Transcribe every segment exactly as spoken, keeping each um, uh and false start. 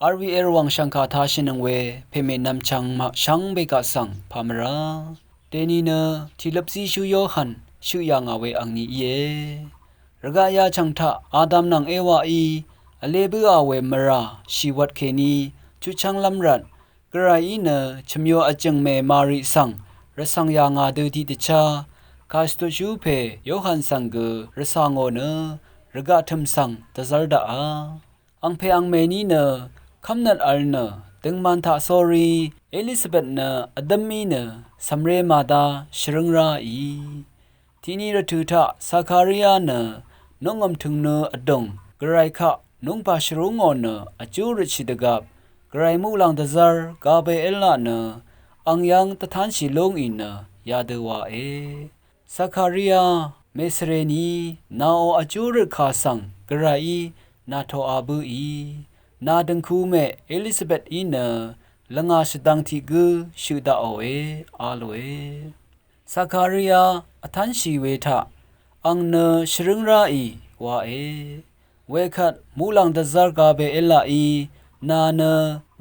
Arwi erwàng shv̀ngkà tāshìnøng we pèmènvm chvngmaq shvngbe kaq svng pàmvrá. Dèni nø tìløp zíshú Yohan shøq yà ngà we angni íe. Rvgaq yachv̀ng taq Adam nvng Ewaí vlē bǿà we mvrà shìwvt kèní chutchv́nglv́m rvt, Gvrayí nø chø̀myo vjø̀ngmè Mari svng rvcv̀ng yà ngà dø tiqdvchá kàshvtutshú pè Yohan svng gø rvcà ngò nø rvgaq tø̀m svng dvzv́r daqà. Angpè angmèní nø kv́mnøt vl nø døngman taq sórí Elisabet nø vdǿm í nø cv̀mré màdá shvrǿng ráì. Tiqni rvtø̀ taq Sakaria nø nungø̀m tø̀ngnø vdùng Gvray kaq nungpà shvrú ngò nø vjú røtshì dvgvp Gvray muqlàng dvzv́r Gabriela nø ang yv́ng dvtánshì lúngì nø yadø wàe. Sakaria mèsvrèni nàò vjú røtkà svng Gvrayí nà tòa bǿì. Nà dø̀ngku mè Elisabetí nø lvngà shvdvng tiq gǿ shøq daqòe a lòe. Sakaria vtánshì we taq, ang nø shvrǿng ráì wàe. Wekvt muqlàng dvzv́r Gabrielaí nà nø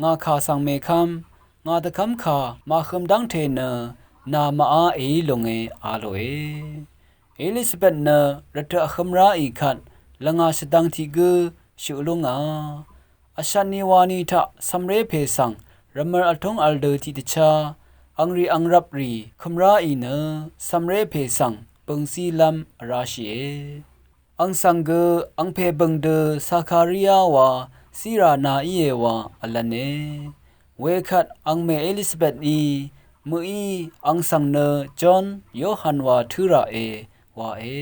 ngà kà svng mèkv́m, ngà dvkv́mkà màhøm dv́ngte nø nà màá èí lùnge a lòe. Elisabet nø rvtøq vhø̄m ráì kvt lvngà shvdvng tiq gǿ shøq lúngà. Vshvtni wani taq cv̀mré pè svng rvmør vtúng vl dø tiqdvchá angrì angrvprì kø̀m ráì nø cv̀mré pè svng bø̀ngzílv́m vrashìe. Ang svng gø angpè bø̀ng dø Sakaria wa zírà nà íe wa vlv̄ne. Wekvt angmè Elisabetí mø̀í ang svng nø Jon Yohan wa tǿ ràe wàe.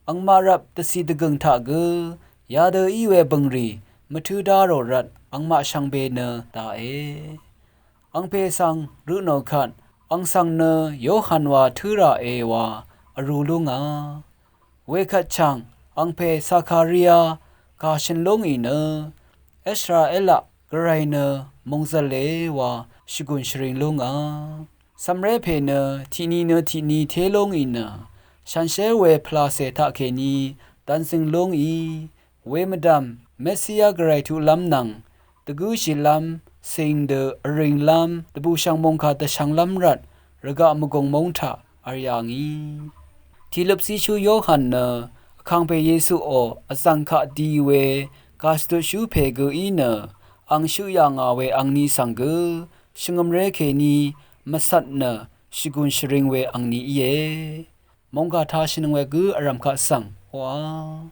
Angmaq rvp dvcì dvgø̀ng taq gø yadø í we bø̀ngrì mvtǿ dá rò rvt angmaq shvngbe nø daqe. Angpè svng røtnò kvt ang svng nø Yohan wa tǿ ràe wa vrū lúngà. Wekvt chàng angpè Sakaria kà shø̀n lúngì nø Israelaq Gvray nø mòngzv̀le wa shvgùn shvring lúngà. Cv̀mré pè nø tiqni nø tiqni té lúngì nø shànshér we pvlàcè taqkèní dvnzøng lúngì. Wemvdv̀m Mesia Gvray tuqlv́m nvng dvgǿshìlv́m cìng dø vrìnglv́m dvbùshv̀ng mòngkà dvshvnglv́m rvt rvgaq mvgùng móng taq v̄r yà ngì. Tìløp zíshú Yohan nø vkàngpè Yesuò vzv̀ng kaq di we kàshvtutshú pè gø í nø ang shøq yà ngà we angni svng gø shvngø̀mré kèní mvcvt nø shvgùn shvring we angni íe. Mòngkà tāshìnøng we gǿ vrv̀m kaq svng oqà.